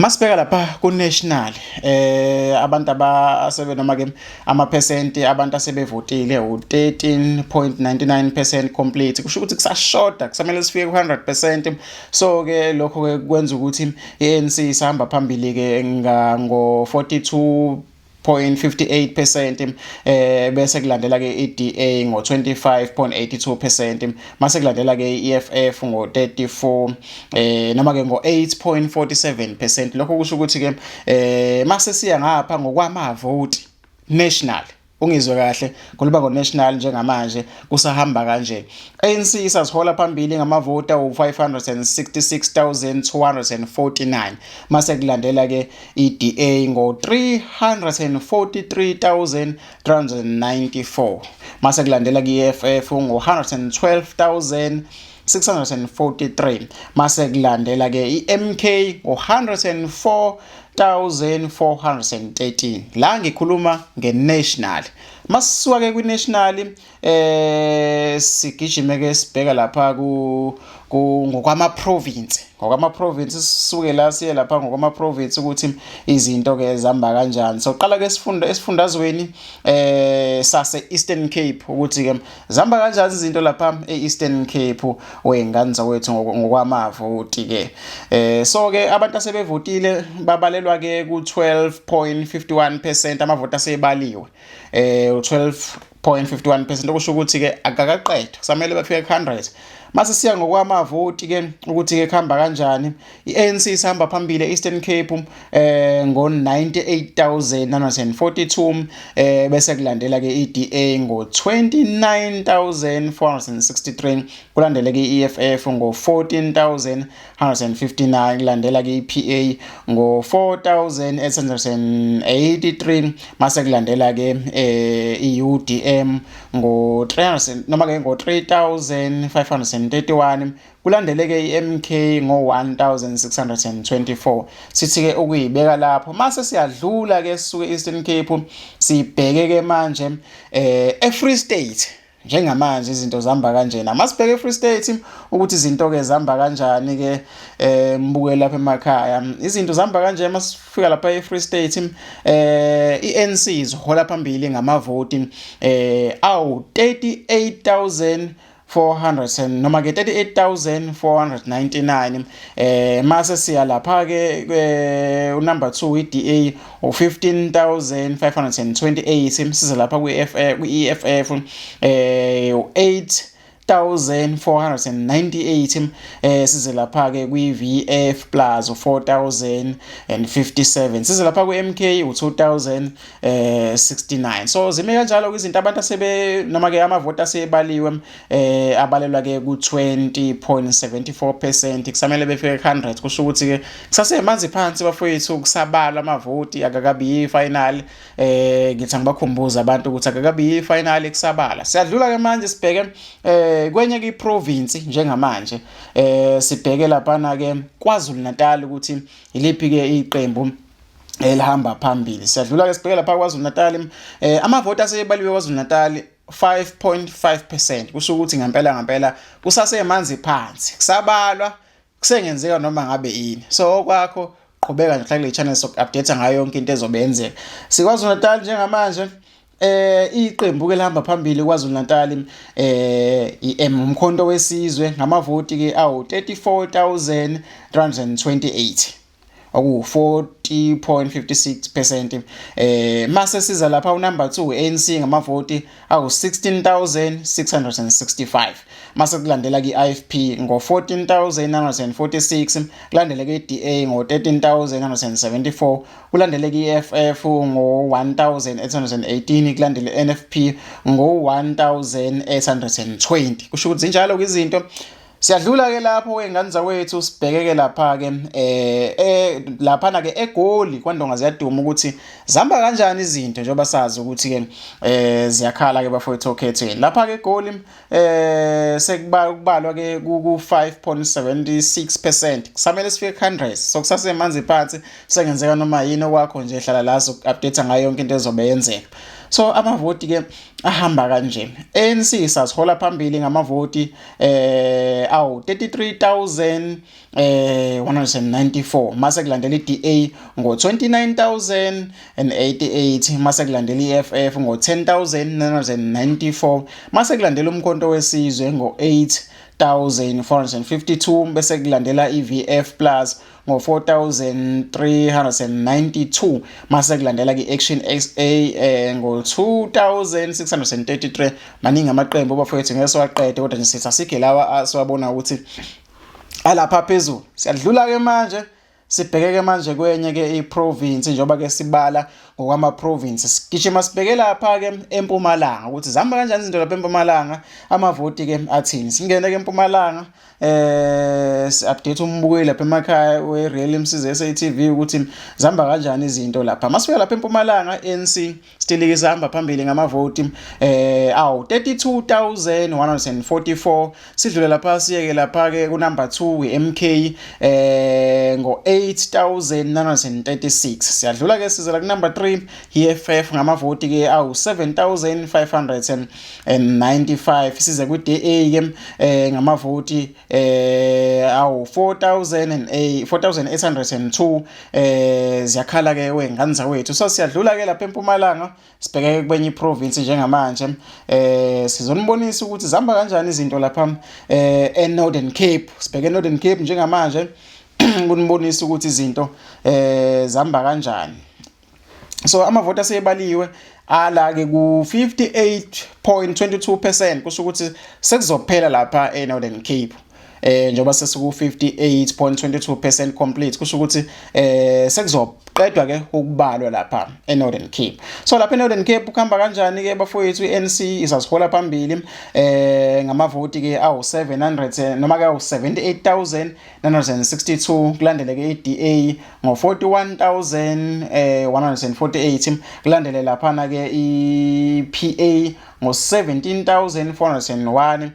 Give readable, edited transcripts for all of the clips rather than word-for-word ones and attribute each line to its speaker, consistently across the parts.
Speaker 1: Masibheka lapha ku national, abantu abasebe noma ke amaphesenti abantu asebevotile u13.99% complete, kusho ukuthi kusashoda, kusamele sifike ku100%. So ke lokho ke kwenza ukuthi iANC isahamba phambili ke ngo 42.58%, bese kulandela ke iDA ngo 25.82%, mase kulandela ke iEFF ngo 34 noma ke ngo 8.47%. Lokho kusho ukuthi ke mase siya ngapha ngokwamavoti national, ungizwe kahle, khuluma ngo-national, njengamanje kusahamba kanje: ANC isazihola phambili ngamavoti awu-566,249, mase kulandela ke i-DA ngo-343,394, mase kulandela ke i-EFF ngo-112 643, mase kulandela ke iMK ngo-104,413. La ngikhuluma nge-national. Masisuka ke kwi-national, sigijime ke sibheka lapha ku ngokwama province, ngokwama province. Sisuke la siye lapha ngokwama province ukuthi izinto ke zihamba kanjani. So qala ke sifunda esifundazweni sase Eastern Cape ukuthi ke zihamba kanjani izinto lapha e-Eastern Cape, wengane zakwethu, ngokwamavoti ke. So ke abantu asebevotile babalelwa ke ku 12.51%, amavoti asebaliwe 12.51%, okusho ukuthi ke akakaqedwa, kusamele bafike ku100. Mase siya ngokwamavoti ke ukuthi ke kuhamba kanjani, iANC isihamba phambili eEastern Cape ngo 98,942, bese kulandela ke iDA ngo 29,463, kulandele ke iEFF ngo 14,159, kulandela ke iPA ngo 4883, mase kulandela ke iUDM ngo 300 noma ke ngo 3531, kulandele ke iMK ngo 1624. Sithi ke ukuyibeka lapho, mase siyadlula ke sisuke Eastern Cape, sibheke ke manje eFree State. Njengamanje izinto zihamba kanjena? Masibheke eFree State ukuthi izinto ke zihamba kanjani ke. Mbuke lapha emakhaya, izinto zihamba kanje masifika lapha eFree State. iANC izihola phambili ngamavoti awu 38,400 noma ke 38,499. Mase siya lapha ke, unumber 2 iDA u15,528, size lapha kwi EFF u8,498, size lapha ke kwi VF plus 4057, size lapha ku MK u2069. So zime kanjalo izinto. Abantu asebe noma ke amavoti asebaliwe abalelwa ke ku 20.74%, kusamele befike 100. Kusho ukuthi ke kusasemanzi phansi, bafowethu, kusabalwa amavoti, akakabi final. Ngithi angibakhumbuza abantu ukuthi akakabi final, kusabala. Siyadlula ke manje, sibheke kwenye ke iprovince. Njengamanje sibheke lapha ke KwaZulu Natal ukuthi iliphi ke iqembu elihamba phambili. Siyadlula ke, sibheke lapha KwaZulu Natal. Amavoti asebaliwe KwaZulu Natal 5.5%, kusho ukuthi ngempela ngempela kusasemanzi phansi, kusabalwa, kusengenzeka noma ngabe yini. So okwakho, qhubeka nje kule channel, soku-update ngayo yonke into ezobe yenzeka. SiKwaZulu Natal njengamanje, iqembu ke lihamba phambili KwaZulu Natal iM Umkhonto Wesizwe ngamavoti ke awu 34,328, oku 40.56%. Mase siza lapha, unumber 2 ANC ngamavoti awu 16,665, mase kulandela ke iIFP ngo 14,946, kulandele ke iDA ngo 13,974, kulandele ke iEFF ngo 1818, kulandele NFP ngo 1820. Kusho ukuthi zinjalo izinto. Siyadlula ke lapho, wengane zakwethu, sibheke ke lapha ke laphana ke eGoli, kwandonga ziyaduma, ukuthi zihamba kanjani izinto, njengoba sazi ukuthi ke ziyakhala ke, bafowethu, okhethweni lapha ke eGoli. Sekuba kubalwa ke ku 5.76%, kusamele sifike 100, so kusasemanzi phansi, sengenzeka noma yini. Okwakho nje, hlala la, so update ngayo yonke into ezobe yenzeka. So amavoti ke ahamba kanje. ANC sasihola phambili ngamavoti awu 33,000 194, mase kulandela iDA ngo-29,088, mase kulandela iEFF ngo-10,994, mase kulandela uMkhonto weSizwe ngo-8,452, bese kulandela iVF Plus ngo-4392, mase kulandela i-Action SA ngo-2633. Maningi amaqembu bafowethu, ngeke siwaqede, kodwa nje sithi asikhe lawa asiwabona ukuthi alapha phezulu. Siyadlula ke manje, sibheke ke manje kwenye ke iprovince, njengoba ke sibala ngokwama province. Sigijima sibheke lapha ke eMpumalanga ukuthi zihamba kanjani izinto lapha eMpumalanga, amavoti ke athini. Singene ke eMpumalanga, si-update umbukeli lapha emakhaya we-Real MCZ SATV ukuthi zihamba kanjani izinto lapha. Masifika lapha eMpumalanga, ANC still isahamba phambili ngamavoti awu 32,144. Sidlule lapha, siyeke lapha ke ku number 2, iMK ngo 8936. Siyadlula ke, sizela ku number 3, iEFF ngamavoti ke awu 7595. Size ku DA ke ngamavoti awu 4008 4802. Ziyakhala ke wengane zawethu. So siyadlula ke lapha eMpumalanga, sibheke kwenye iprovince njengamanje. Sizonibonisa ukuthi zihamba kanjani izinto lapha eNorthern Cape. Sibheke eNorthern Cape njengamanje kunibonisa ukuthi izinto zihamba kanjani. So amavoti asebaliwe ala ke ku 58.22%, kusho ukuthi sekuzophela lapha eNorthern Cape. Njengoba sesiku 58.22% complete, kusho ukuthi sekuzoqedwa ke ukubalwa lapha eNorthern Cape. So lapha eNorthern Cape kuhamba kanjani ke bafowethu? iANC isasihola phambili ngamavoti ke awu 700 noma ke awu 78,962. Kulandele ke iDA ngo 41,148, kulandele laphana ke iPA ngo 17,401,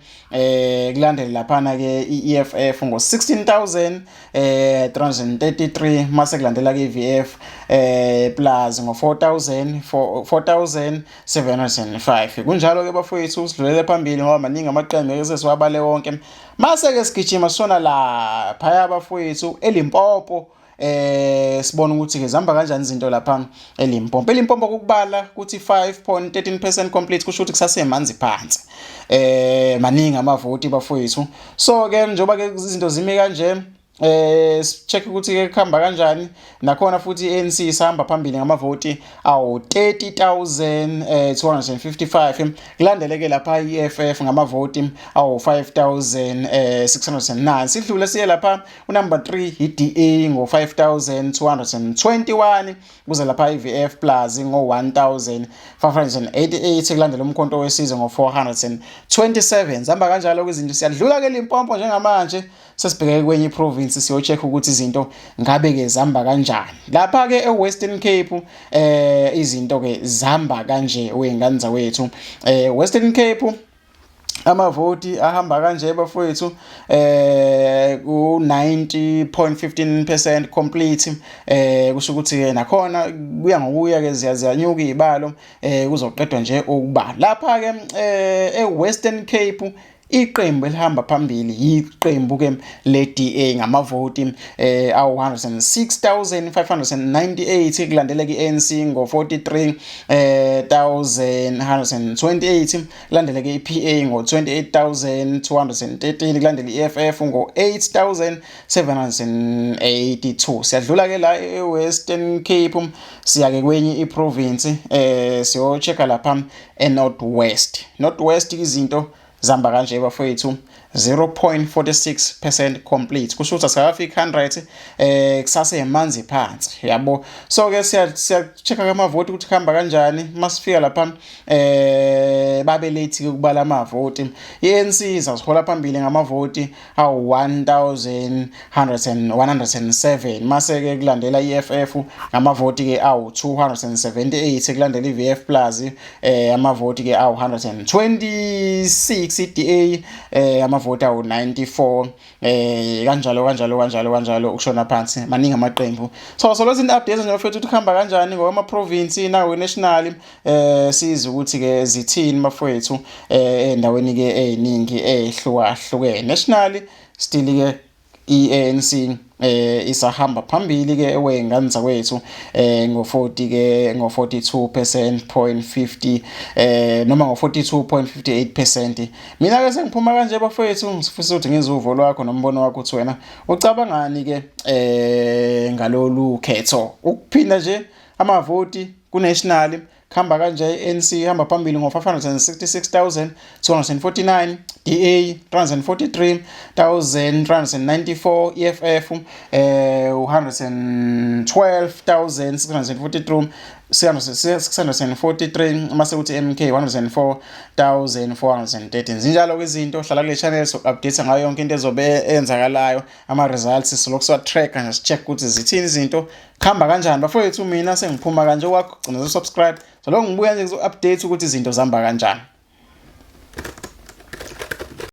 Speaker 1: kulandele laphana ke iEFF ngo 16,000 333, mase kulandela ke iVF plus ngo 4000 4705. Kunjalo ke bafowethu, sidlulele phambili ngoba maningi amaqembu eke sesiwabale wonke. Mase ke sigijima sona lapha bafowethu eLimpopo, sibona ukuthi ke zihamba kanjani izinto lapha eLimpopo. ELimpopo kokubala kuthi 5.13% complete, kusho ukuthi kusasemanzi phansi. Maningi amavoti bafowethu. So ke njengoba ke izinto zimi kanje, check ukuthi ke kuhamba kanjani nakhona futhi. iANC isahamba phambili ngamavoti awu 30,255, kulandele ke lapha iEFF ngamavoti awu 5609. Sidlule siye lapha unumber 3, iDA ngo 5221, kuze lapha iVF Plus ngo 1588, kulandela uMkhonto weSizwe ngo 427. Zihamba kanjalo kwizinto. Siyadlula ke Limpopo njengamanje, sesibheke kwenye iprovince, siyo-check ukuthi izinto ngabe ke zihamba kanjani lapha ke eWestern Cape. Izinto ke zihamba kanje wengane zawethu. Western Cape amavoti ahamba kanje bafowethu, ku 90.15% complete. Kusho ukuthi ke nakhona kuya ngokuya ke ziyanyuka izibalo, kuzoqedwa nje ukuba lapha ke eWestern Cape. Iqembu elihamba phambili yiqembu ke le-DA ngamavoti awu 106,598, kulandele ke-ANC ngo 43,128, kulandele ke i-PA ngo 28,213, kulandele i-EFF ngo 8,782. Siyadlula ke la e-Western Cape, siya ke kwenye iprovince, siyo-checka lapha e-North West. North West izinto zihamba kanje bafowethu, 0.46% complete, kusho ukuthi asikafiki 100, kusase emanzi phansi yabo. So ke siya check amavoti ukuthi kuhamba kanjani. Masifika lapha, babe late ukubala amavoti. iANC izazihola phambili ngamavoti awu 1107, mase ke kulandela iEFF ngamavoti ke awu 278, kulandela iVF Plus amavoti ke awu 126, iDA amavoti Ngamavoti awu-94, kanjalo kanjalo kanjalo kanjalo ukushona phansi. Maningi amaqembu, so lezi updates nje bafethu, ukuthi kuhamba kanjani ngokwama province nawo national, sizwe ukuthi ke zithini bafethu endaweni ke eziningi ehlukahlukene. Nationally still ke i-ANC isahamba phambili ke wengane zakwethu ngo40 ke, ngo42% point 50 noma ngo42.58%. Mina ke sengiphuma kanje bafethu, ngifisa ukuthi ngizwe uvo lwakho nombono wakho, ukuthi wena ucabangani ke ngalolu khetho. Ukuphinda nje amavoti ku national khamba kanje: ANC ihamba phambili ngo-566,249, DA 343,394, EFF 112,643 643, mase kuthi MK 104,413. Zinjalo izinto. Hlala kule channel, so update ngayo yonke into ezobe eyenzakalayo, ama results silokhu siwa track nje, check ukuthi zithini izinto, khamba kanjani bafowethu. Mina sengiphuma kanje, kwakho gcina subscribe, so lo ngibuya nje ngizo update ukuthi izinto zihamba kanjani.